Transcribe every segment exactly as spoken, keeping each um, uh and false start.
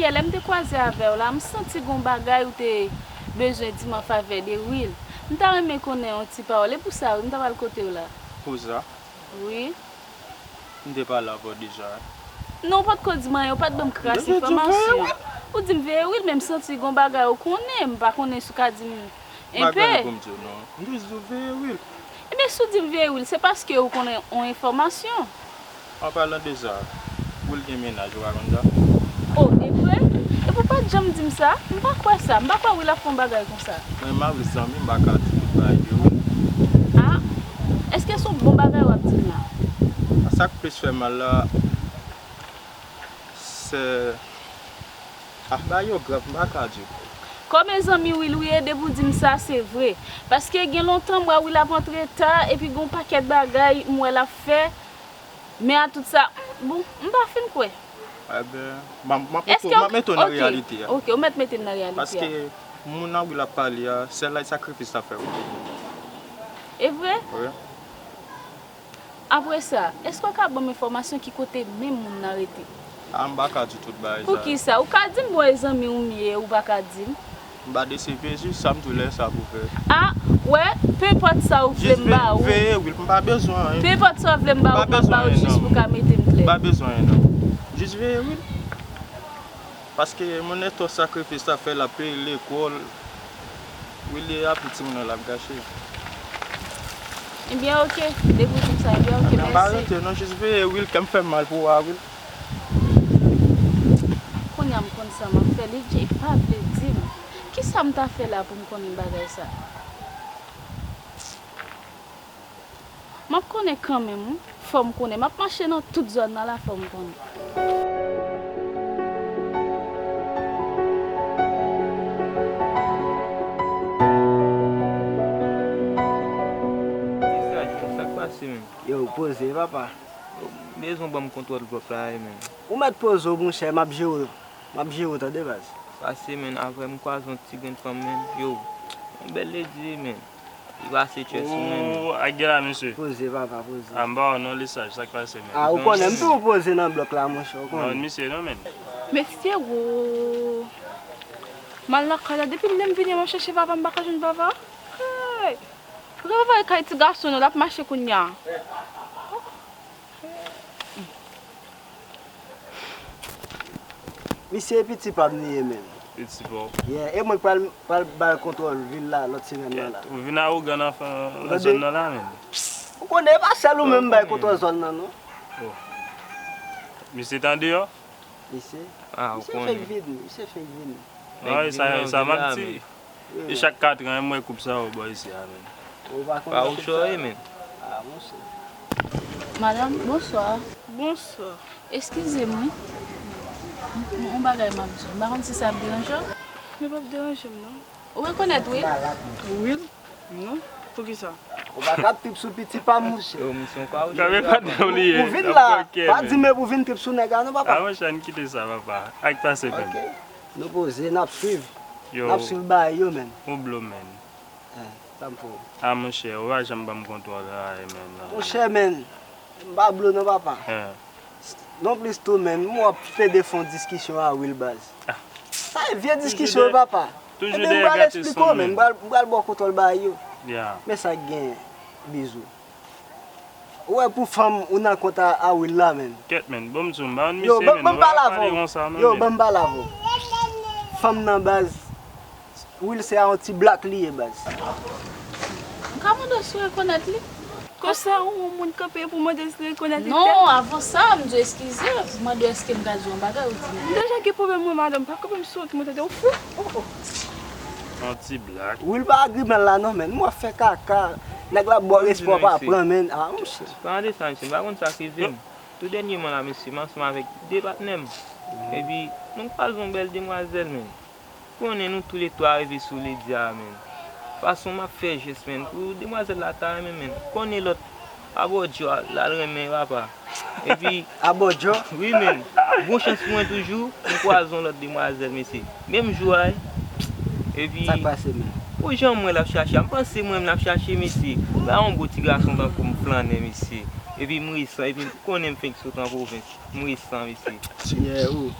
Lè m te kwaze avè w la, m santi gon bagay ou te bezwen di m an favè de Will. M ta renmen konnen yon ti pawòl. E pou sa, wi, m ta pral kote w la. Pou sa? Wi. M te pale avè w deja. Non, ou pa t ko di m anyen, ou pa t ban m kras enfòmasyon. Ou di m veye Will, men m santi gon bagay ou konnen, m pa konnen si w ka di m enpe. Bagay pou m di w non. M jis di w veye Will. Ebyen, si w di m veye Will, se paske ou konnen yon enfòmasyon. An palan de sa, Will gen mennaj, ou pa konn sa? O, e vre? Epi w pa t janm di m sa? M pa kwè sa. M pa kwè Will ap fè yon bagay konsa. Mwen m avle zanmi, m pa ka di tout bagay de Will. A, èske se yon bon bagay w ap di m la? Sa k plis fè mal la, se, a, bagay yo grav, m pa ka di w. Kòm e zanmi Will ou ye, depi w di m sa, se vre. Paske gen lontan m wè Will ap antre ta, epi gen yon pakèt bagay m wè l ap fè. Men a tout sa, bon, m pa fin kwè. Ebyen, m ap, m ap mete w, m ap mete w nan reyalite a. Ok, ou mèt mete m nan reyalite a. Paske moun nan Will ap pale a, sèl la sakrifis l ap fè pou li. E vre? Wi. Apre sa, èske w ka ban m enfòmasyon ki kote menm moun nan rete? A, m pa ka di tout bagay sa. Poukisa? Ou ka di m bon e zanmi w m ye, ou pa ka di m? M pa desevye, jis sa m di w lè sa pou fè. A, wè, penpòt sa ou vle m ba ou. Jis veye, veye Will, m pa bezwen anyen. Penpòt sa ou vle m ba ou, m ap ba ou jis pou w ka mete m klè. M pa bezwen anyen non. Jis veye Will. Paske moun nan twò sakrifis l ap fè, l ap peye lekòl. Will, e api timoun nan l ap gache. Ebyen, ok. Depi w di m sa, ebyen, ok, mèsi. M pa rete non, jis veye Will, kè m fè m mal pou ou a, Will. Kounye a m konn sa m ap fè, li di, pa vle di m. Kisa m ta fè la pou m konnen bagay sa? M ap konnen kanmenm, wi. Fò m konnen. M ap mache nan tout zòn nan la, fò m konnen. Mesaj, men, sa k pase, menm? Yo, poze, papa. Yo, m bezwen ban m kontwòl vlòp la, wi, menm. Ou mèt poze w, monchè, m ap jere w. M ap jere w, tande, baz. Pase, menm, avè m kwaze yon ti grenn fanm, menm. Yo, yon bèl lady, menm. Li pase chest ou menm. Ou ak gè la, mesye. Poze, papa, poze. A, m pa wè non, li saj, sa k pase, menm? A, ou konnen, m toujou poze nan blòk la, monchè, ou konnen. Non, misye non, menm. Mesye, wo. M al lakay la, depi lè m vini, m ap chèche papa, m pa ka jwenn papa. Hey! Papa, papa, e kay ti gason, non, l ap mache kounye a. Misye e piti pa m li ye menm. Piti pa w? Yeah, e mwen k pral, pral ba l kontwòl vil la lòt semèn nan la. Ou vin awogan nan zòn nan la menm. Ou konnen e pa sèl ou menm m bay kontwòl zòn nan non. Oh. Misye t andeyò? Misye, ah, ou konnen. Misye fenk vin, misye fenk vin. Ah, e sa, e sa m ap di. E chak katran, m wè koup sa yo bò isi a, menm. Ou pa konn koup sa yo, menm. Ah, monchè. Madanm, bonswa. Bonswa. Eskize m, wi. M, m, yon bagay m ap di w. M pa konn si sa ap deranje w. Li p ap deranje m, non. Ou rekonèt Will? Will? Non. Poukisa? Ou pa ka ap trip sou piti pa m, monchè. Yo, misye, ou pa ou. Ou vin la, pa di m epi w vin trip sou nèg la, non, papa. Ah, monchè, ann kite sa, papa. Ak pase, menm. Ok. Nou poze, n ap swiv. Yo. N ap swiv bagay yo, menm. Ou blo, menm. Eh, sa m fè w? Ah, monchè, ou pa janm ban m kontwòl la, eh, menm, non. Monchè, menm, m pa blo non, papa. Eh. Non plis tou, menm, m wè w ap plede fè yon diskisyon a Will, baz. Ah. Sa e vye diskisyon yo, papa. Toujou dèyè gason, menm. Ebyen, m pral eksplike w, menm. M pral, m pral ba w kontwòl bagay yo. Yeah. Men sa k genyen, bizou. Ou wè pou fanm ou nan kont a, a Will la, menm. Kèt, menm. Bon, m di w, m pa konn misye, menm. Yo, ban m pale avè w. Yo, ban m pale avè w. Fanm nan, baz, Will se a yon ti blak li ye, baz. M ka mande w si w rekonèt li? Konsa, yon moun kanpe pou mande w si w rekonèt li tèt? Non, avan sa, m di w eskize, m mande w èske m ka di w yon bagay, ou di non. M deja gen pwoblèm mwen, madanm, pa kanpe m sou wout mwen, tande w fou? Oh, oh. Yon ti blak. Will pa agriman la non, menn. M wè fè kaka. Nèg la bò respè w pa pran, menn. Ah, monchè. Palan de sa, mesye, m pa konn sa k rive m. Tou dènyèman la, mesye, m ansanm avèk de patnè m. Epi, nou kwaze yon bèl demwazèl, menn. Konnen nou toulètwa rive sou ledi a, menn. Fason m ap fè jès, menn, pou demwazèl la ta renmen, menn. Konnen lòt abòdjò a, l al renmen, papa. Epi, abòdjò? Wi, menn. Bon chans pou mwen toujou, m kwaze yon lòt demwazèl, mesye. Menm jou a, Epi, sa k pase menm? Pou jan m wè l ap chache a, m panse mwen menm l ap chache mesye. Ba yon bon ti gason tankou m flannen mesye. Epi m resan, epi m konnen m fenk sot an pwovens. M resan mesye. Yeah, ou.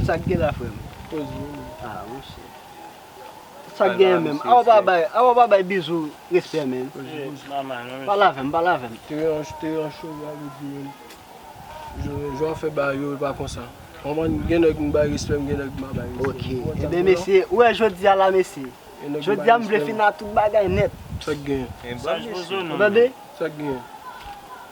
Sa k gen la, frè m? Ah, monchè. Sa k genyen menm? Awa pa bay, awa pa bay Bizou respè, menn. Pale avè m, pale avè m. Te yon, te yon show, avè di menm. Jan w fè bagay yo, e pa konsa. Kòman gen nèg m bay respè, m gen nèg m pa bay respè. Ok. Ebyen, mesye, ou wè jodi a la, mesye. Jodi a, m vle fini ak tout bagay nèt. Sa k genyen? Ou tande? Sa k genyen?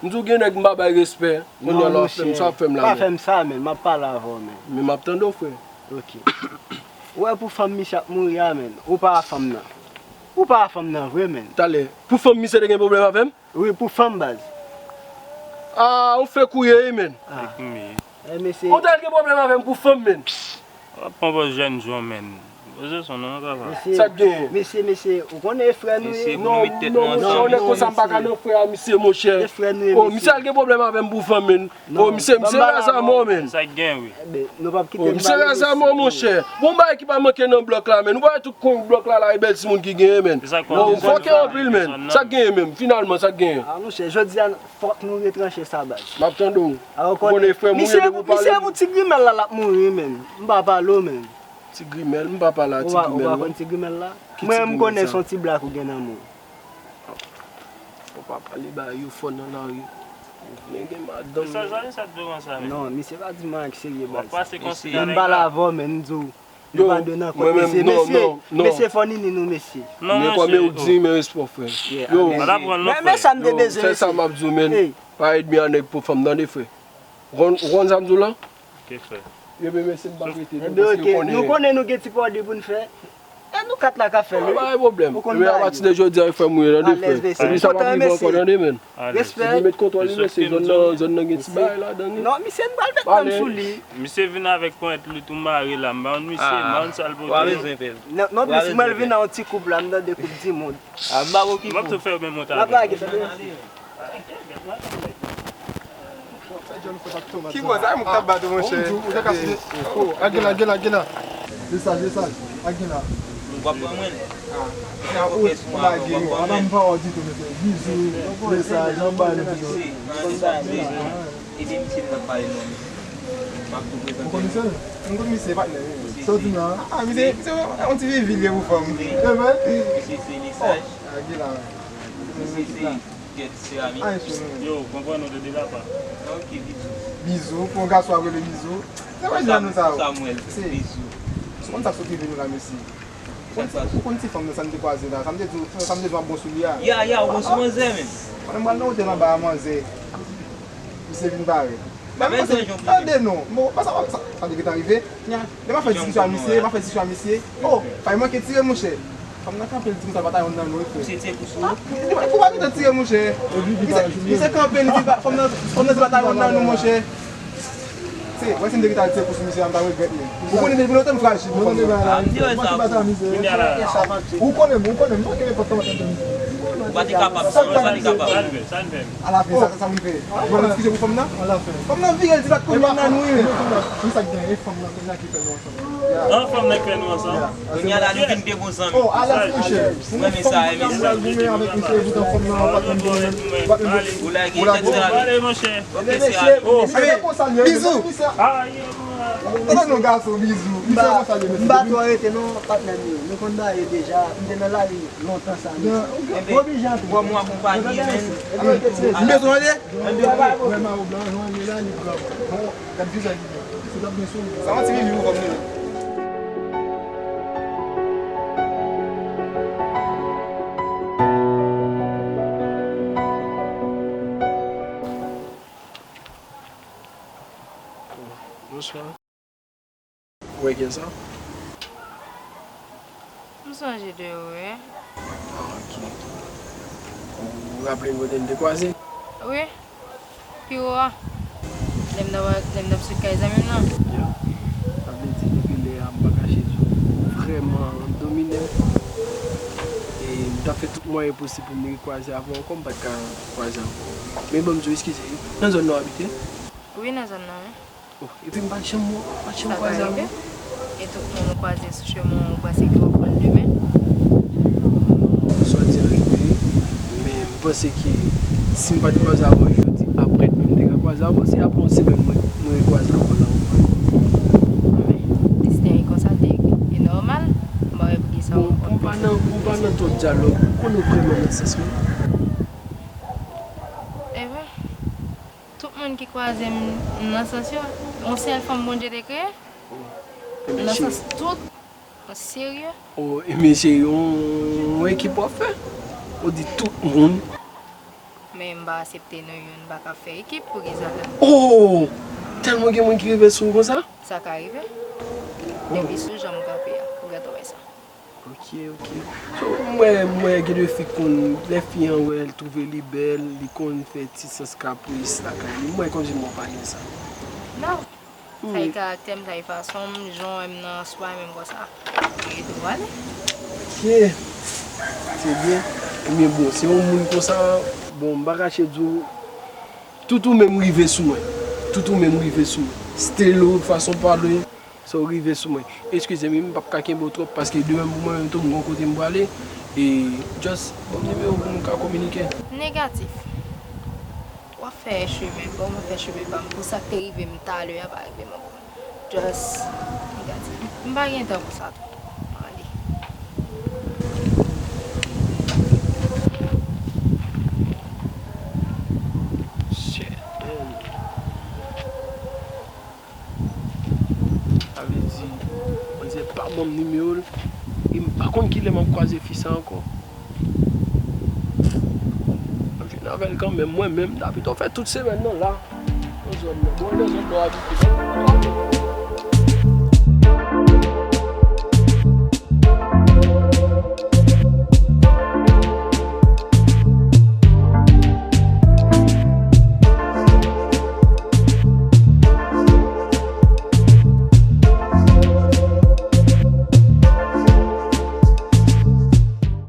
M di w gen nèg m pa bay respè, kounye a la w ap fè m sa w ap fè m la, menn. Pa fè m sa, menn. M ap pale avè w, menn. Men m ap tande w, frè. Ok. Ou wè pou fanm misye ap mouri a, menn. Ou pa fanm nan. Ou pa fanm nan vre, menn. Talè, pou fanm misye te gen pwoblèm avè m? Wi, pou fanm, baz. Ah, ou fèk ou ye, wi, menn. Ah. Eh, mesye. Ou ta gen pwoblèm avè m pou fanm, menn. W ap pran pòz jèn jan, menn. Poze son non, papa. Sa k genyen? Mesye, mesye, ou konnen e frè nou ye. Non, non, monchè, yon nèg konsa m pa ka nan frè a misye, monchè. E frè nou ye, mesye. Oh, misye al gen pwoblèm avè m pou fanm, menn. Oh, misye, misye raza mò, menn. Sa k gen, wi. Ebyen, nou p ap kite. Oh, misye raza mò, monchè. Bon, bagay ki pa manke nan blòk la, menn. Ou pa wè tout kwen blòk la, la, e bèl timoun ki genyen, menn. Oh, fòkè anpil, menn. Sa k genyen menm? Finalman, sa k genyen? Ah, monchè, jodi a, fòk nou retranche sa, baz. M ap tande w. Ou konnen frè m ou ye, depi w pale. Misye, misye pou ti grimèl la, l ap mouri, menn. M pa pale w, menn. Ti grimèl, m pa pale a ti grimèl, non. Ou pa konn ti grimèl la? Mwen, m konnen se yon ti blak ou gen nan men w. Ou pa pale bagay yo fò nan lari. Men gen madanm. Mesaj la, mesaj devan sa, men. Non, misye pa di m anyen ki serye, baz. W ap pase konsiy avèk la. Men m pale avè w, men m di w, nou pa dwe nan kont mesye. Mesye, mesye, fò nini nou, mesye. Non, men kòm ou di, men respè, frè. Yo. Pa t ap pran l non, frè. Men, men sa m te bezwen, mesye. Fè sa m ap di w, men. Pa ènmi a nèg pou fanm, tande, frè. Ou konn, ou konn sa m di w la? Ok, frè. Yo, men, men, se m p ap rete non, paske yo konnen. Nou konnen nou gen ti pòdi pou n fè. E nou kat la k ap fè l, wi. Pa gen pwoblèm. Ou konn bagay yo. Men apati de jodi a, frè m ou ye, tande, frè. Alèz, mesye. Epi sa p ap rive ankò, tande, men. Respè. Epi met kontwòl li, mesye. Zòn nan, zòn nan gen ti bagay ladan, wi. Non, misye, n pral met dam sou li. Misye vin avèk ponyèt li tou mare la, m pa konn misye, m pa konn sa l pote. Non, non, misye, mwen vin nan yon ti koup la, m tande koup di moun. A, m pa wè ki kou. M ap tou fè yo men mont avè. N ap lage, tande. Ki bò sa, moun k ap bat ou, monchè? Oh, a gen la, gen la, gen la. Mesaj, mesaj. A gen la. W ap pran mwen? Ah, ou lage yo. Anba m pa wè w ditou, mesye. Bizou, mesaj, anba nou ditou. Ede misye, m t ap pale non, misye. M ap tou prezante. Ou konn misye? M konn misye, patnè. Sa w di m la? Ah, misye, misye, yon ti vivi l ye pou fanm. E vre? Misye se mesaj. Oh, a gen la. Misye se Jet Ceramic. Yo, konprann nou de de papa. Ok, bizou. Bizou, pou yon gason ap rele Bizou. Se mwen jan nou sa yo. Samuel, bizou. Ou konn sa k sot rive nou la, mesye? Ou konn ti fanm nan sa n te kwaze la, sa m te di w, sa m te di w ap bon sou li a? Ya, ya, ou bon sou manzè menm. Pandan m pral nan otèl anba a manzè, misye vin parèt. Mwen menm se tande non. Bon, pa sa, sa, sa te gentan rive. Lè m ap fè diskisyon a misye, m ap fè diskisyon a misye. Oh, pa manke tire, monchè. Fanm nan kanpe, l di konsa, l pa ta youn nan nou, wi, frè. Misye tire kous ou? Ah, ou pa gentan tire, monchè. Misye, misye kanpe, li di, fanm nan, fanm nan di pa ta youn nan nou, monchè. Se, wè si m te gentan al tire kous misye a, m ta regrèt li. Ou konnen depi lontan m frajil pou fanm nan. Ah, m di wè sa. Ou konnen m, ou konnen m, m pa gen nenpòt kòmantè. Ou pa te kapab, ou pa te kapab. Alafen, sa, sa moun fè. Ou pa eskize pou fanm nan? Fanm nan vire, l di pa t konn youn nan nou, wi. Ki sa k gen, e fanm nan, kounye a ki fè nou ansanm? An, fanm nan k fè nou ansanm. Kounye a la, nou vin de bon zanmi. Oh, alèz, monchè. Mwen renmen sa, renmen sa. Mwen goumen avèk misye, poutan fanm nan pa t menm goumen. Ou lage, ou lage. Pale, monchè. Ok, se a. Bizou. Tande non, gason, bizou. Misye konsa l ye, mesye. M pa twò rete non, patnè m yo. Nou konn bagay yo deja. M te nan lari lontan sa, mesye. M oblije antre. Bon, mwen akonpaye, men. M bezwen ale. Mwen mawo blan, jwenn li la, li blan. Bon, gad vizaj li byen. Se t ap byen sou li. Sa yon ti vivi pou fanm li. Bonswa. Ou wè kè sa? M sonje de ou, wi. Ah, ok. Ou raple m kote n te kwaze? Wi. Pi wo a. Lè m t ap, lè m t ap sot kay zanmi m nan. Ya. Sa vle di, depi lè a, m pa kache di w, ou vrèman domine m. E m t ap fè tout mwayen posib pou m rekwaze avè w ankò, m pa t ka kwaze avè w. Men ban m di w eskize, wi. Nan zòn nan w abite? Wi, nan zòn nan, wi. Oh, epi m pa t janm wè w, pa t janm kwaze avè w. E tout moun ou kwaze sou chemen w, ou panse ke w ap konn demen? Sa w di an rive, men m panse ke si m pa t kwaze avè w jodi, apre demen m te ka kwaze avè w, se apre yon semèn mwen mwen rekwaze avè w la ankò. Men, desten e konsa l te ye. E nòmal, m pa wè poukisa w. Bon, pou m pa nan, pou m pa nan twòp dyalòg, ou konnen w vreman nan sans mwen? Ebyen, tout moun ki kwaze m nan sans yo, yon sèl fanm Bondye te kreye, nan sans tout, an serye. Oh, ebyen se yon, yon ekip w ap fè. Ou di tout moun. Men m pa aksepte nou youn pa ka fè ekip, poukisa? Oh! Tèlman gen moun ki rive sou w konsa? Sa ka rive. Depi sou jan m kanpe a, ou gentan wè sa. Ok, ok. So, m wè, m wè gen de fi k konn, lè fi an wè l twouve li bèl, li konn fè ti sans kapris lakay li. M wè kòmsi mwen pa gen sa. Non. Sa e karaktè m, sa e fason m, jan w wè m nan, si w pa renmen m konsa, rete w ale. Ok. Se byen. Ebyen bon, se yon moun konsa, bon, m pa kache di w, tout ou menm rive sou mwen. Tout ou menm rive sou mwen. Stylo, fason pale, sa w rive sou mwen. Eskize m, wi, m p ap ka kenbe w twòp, paske demen pou mwen menm tou, m gon kote m prale. E just, ban m nimewo pou nou ka kominike. Negatif. W ap fè chemen pa w, m ap fè chemen pa m. Pou sa k te rive m talè a pa rive m ankò. Just negatif. M pa gen tan pou sa tou. Mande. Shit, man. Sa vle di, manzè pa ban m nimewo l. E m pa konn kilè m ap kwaze fi sa ankò. M ap jwenn avè l kanmenm. Mwen menm, m ta pito fè tout semèn nan la. Nan zòn nan. Bon, nan zòn nan w abite.